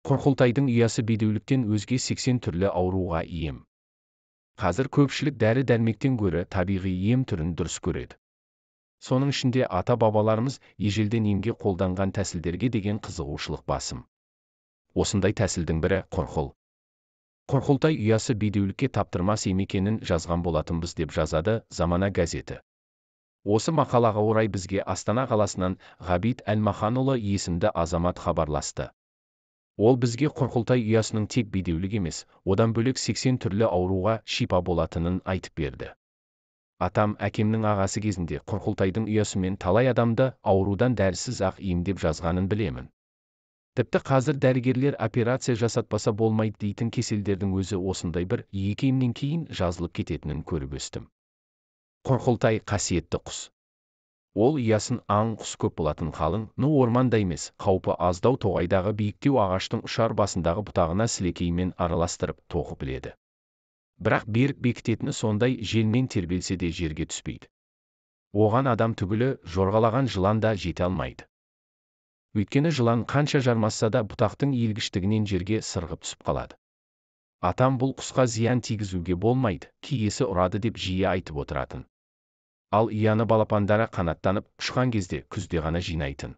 Құрқылтайдың ұясы бедеуліктен өзге 80 түрлі ауруға ем. Қазір көпшілік дәрі-дәрмектен гөрі табиғи ем түрін дұрыс көреді. Соның ішінде ата-бабаларымыз ежелден емге қолданған тәсілдерге деген қызығушылық басым. Осындай тәсілдің бірі құрқыл. Құрқылтай ұясы бедеулікке таптырмас ем екенін жазған болатынбыз деп жазады Замана газеті. Осы мақалаға орай бізге Астана қаласынан Ғабит Әлмаханұлы есімді азамат хабарласты. Ол бізге құрқылтай ұясының тек бедеулік емес, одан бөлек 80 түрлі ауруға шипа болатынын айтып берді. Атам, әкемнің ағасы кезінде құрқылтайдың ұясымен талай адамды аурудан дәрісіз-ақ емдеп жазғанын білемін. Тіпті қазір дәрігерлер операция жасатпаса болмайды дейтін кеселдердің өзі осындай бір екі емнен кейін жазылып кететінін көріп өстім. Құрқылтай қасиетті құс. Ол ұясын аң құс көп болатын қалың, ну орманда емес, қаупі аздау тоғайдағы биіктеу ағаштың ұшар басындағы бұтағына сілекеймен араластырып тоқып іледі. Бірақ берік бекітетіні сондай, желмен тербелсе де жерге түспейді. Оған адам түгілі жорғалаған жылан да жете алмайды. Өйткені жылан қанша жармасса да бұтақтың иілгіштігінен жерге сырғып түсіп қалады. Атам бұл құсқа зиян тигізуге болмайды, киесі ұрады деп жиі айтып отыратын. Ал ұяны балапандары қанаттанып ұшқан кезде күзде ғана жинайтын.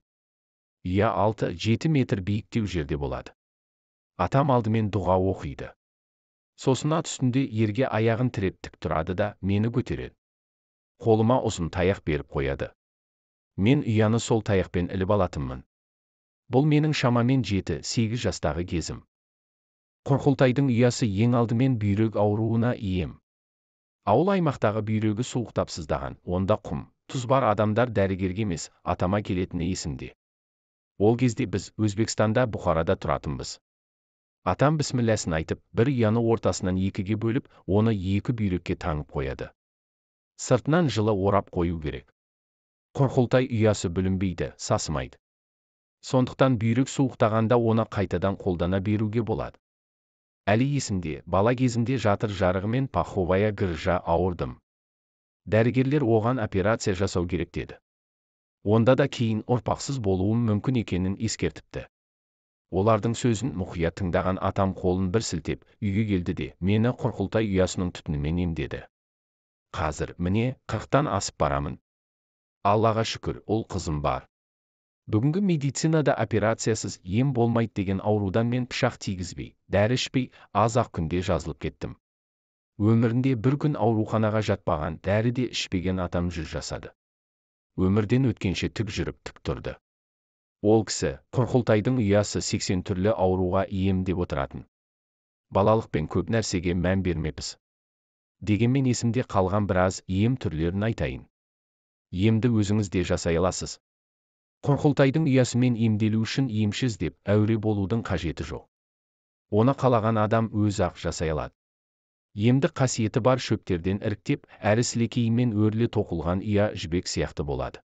Ұя 6-7 метр биіктеу жерде болады. Атам алдымен дұға оқиды. Сосын ат үстінде ерге аяғын тіреп тік тұрады да мені көтереді. Қолыма ұзын таяқ беріп қояды. Мен ұяны сол таяқпен іліп алатынмын. Бұл менің шамамен 7-8 жастағы кезім. Құрқылтайдың ұясы ең алдымен бүйрек ауруына ем. Ауыл аймақтағы бүйрегі суықтап сыздаған, онда құм, тұз бар адамдар дәрігерге емес, атама келетіні есімде. Ол кезде біз Өзбекстанда, Бұхарада тұратынбыз. Атам бісмілләсін айтып, бір ұяны ортасынан екіге бөліп, оны екі бүйрекке таңып қояды. Сыртынан жылы орап қою керек. Құрқылтай ұясы бүлінбейді, сасымайды. Сондықтан бүйрек суықтағанда оны қайтадан қолдана беруге болады. Әлі есімде, бала кезімде жатыр жарығымен паховая грыжа ауырдым. Дәрігерлер оған операция жасау керек деді. Онда да кейін ұрпақсыз болуым мүмкін екенін ескертіпті. Олардың сөзін мұқият тыңдаған атам қолын бір сілтеп, үйге келді де, мені құрқылтай ұясының түтінімен емдеді. Қазір, міне, 40-тан асып барамын. Аллаға шүкір, ұл қызым бар. Бүгінгі медицинада операциясыз ем болмайды деген аурудан мен пышақ тигізбей, дәрі ішпей, аз-ақ күнде жазылып кеттім. Өмірінде бір күн ауруханаға жатпаған, дәрі де ішпеген атам 100 жасады. Өмірден өткенше тік жүріп, тік тұрды. Ол кісі, құрқылтайдың ұясы 80 түрлі ауруға ем деп отыратын. Балалықпен көп нәрсеге мән бермеппіз. Дегенмен есімде қалған біраз ем түрлерін айтайын. Емді өзіңіз де жасай аласыз. Құрқылтайдың ұясымен емделу үшін емші іздеп, әуре болудың қажеті жоқ. Оны қалаған адам өзі-ақ жасай алады. Емдік қасиеті бар шөптерден іріктеп, әрі сілекейімен өріле тоқылған ұя жібек сияқты болады.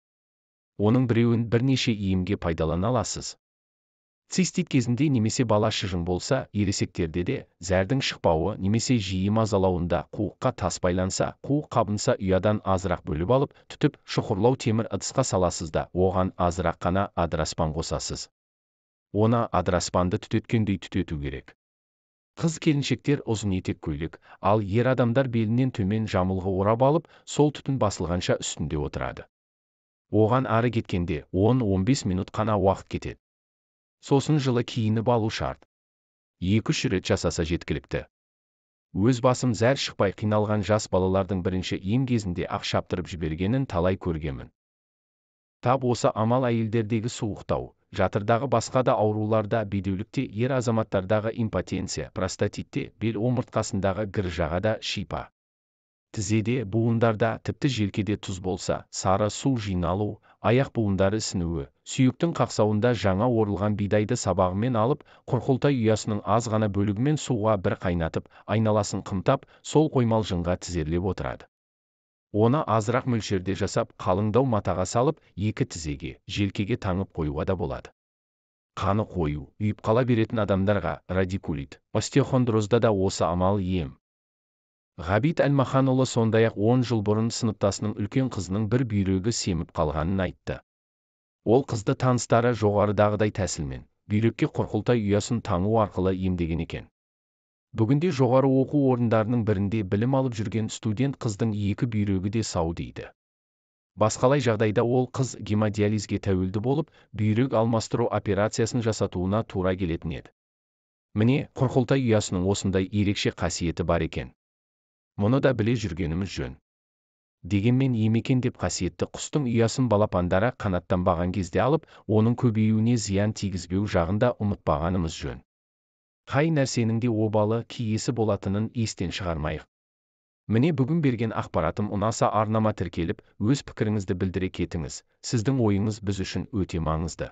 Оның біреуін бірнеше емге пайдалана аласыз. Цистит кезінде немесе бала шыжың болса, ересектерде де зәрдің шықпауы немесе жиі мазалауында қуыққа тас байланса, қуық қабынса ұядан азырақ бөліп алып, түтіп, шұқырлау темір ыдысқа саласыз да, оған азырақ қана адыраспан қосасыз. Оны адыраспанды түтеткендей түтету керек. Қыз келіншектер ұзын етек көйлек, ал ер адамдар белінен төмен жамылғы орап алып, сол түтін басылғанша үстінде отырады. Оған ары кеткенде 10-15 минут қана уақыт кетеді. Сосын жылы киініп алу шарт. 2-3 рет жасаса жеткілікті. Өз басым зәр шықпай қиналған жас балалардың бірінші ем кезінде ақ шаптырып жібергенін талай көргенмін. Тап осы амал әйелдердегі суықтау, жатырдағы басқа да ауруларда, бедеулікте, ер азаматтардағы импотенция, простатитте, бел омыртқасындағы грыжаға да шипа. Тізеде, буындарда, тіпті желкеде тұз болса, сары су жиналу, аяқ буындары ісінуі, сүйектің қақсауында жаңа орылған бидайды сабағымен алып, құрқылтай ұясының аз ғана бөлігімен суға бір қайнатып, айналасын қымтап, сол қоймалжыңға тізерлеп отырады. Оны азырақ мөлшерде жасап, қалыңдау матаға салып, екі тізеге, желкеге таңып қоюға да болады. Қаны қою, үйіп қала беретін адамдарға радикулит, остеохондрозда да осы амал ем. Ғабит Әлмаханұлы сондай-ақ 10 жыл бұрын сыныптасының үлкен қызының бір бүйрегі семіп қалғанын айтты. Ол қызды таныстары жоғарыдағыдай тәсілмен, бүйрекке құрқылтай ұясын таңу арқылы емдеген екен. Бүгінде жоғары оқу орындарының бірінде білім алып жүрген студент қыздың екі бүйрегі де сау дейді. Басқалай жағдайда ол қыз гемодиализге тәуелді болып, бүйрек алмастыру операциясын жасатуына тура келетін еді. Міне, құрқылтай ұясының осындай ерекше қасиеті бар екен. Мұны да біле жүргеніміз жөн. Дегенмен ем екен деп қасиетті құстың ұясын балапандары қанаттанбаған кезде алып, оның көбеюіне зиян тигізбеу жағын да ұмытпағанымыз жөн. Қай нәрсенің де обалы, киесі болатынын естен шығармайық. Міне, бүгін берген ақпаратым ұнаса, арнама тіркеліп, өз пікіріңізді білдіре кетіңіз. Сіздің ойыңыз біз үшін өте маңызды.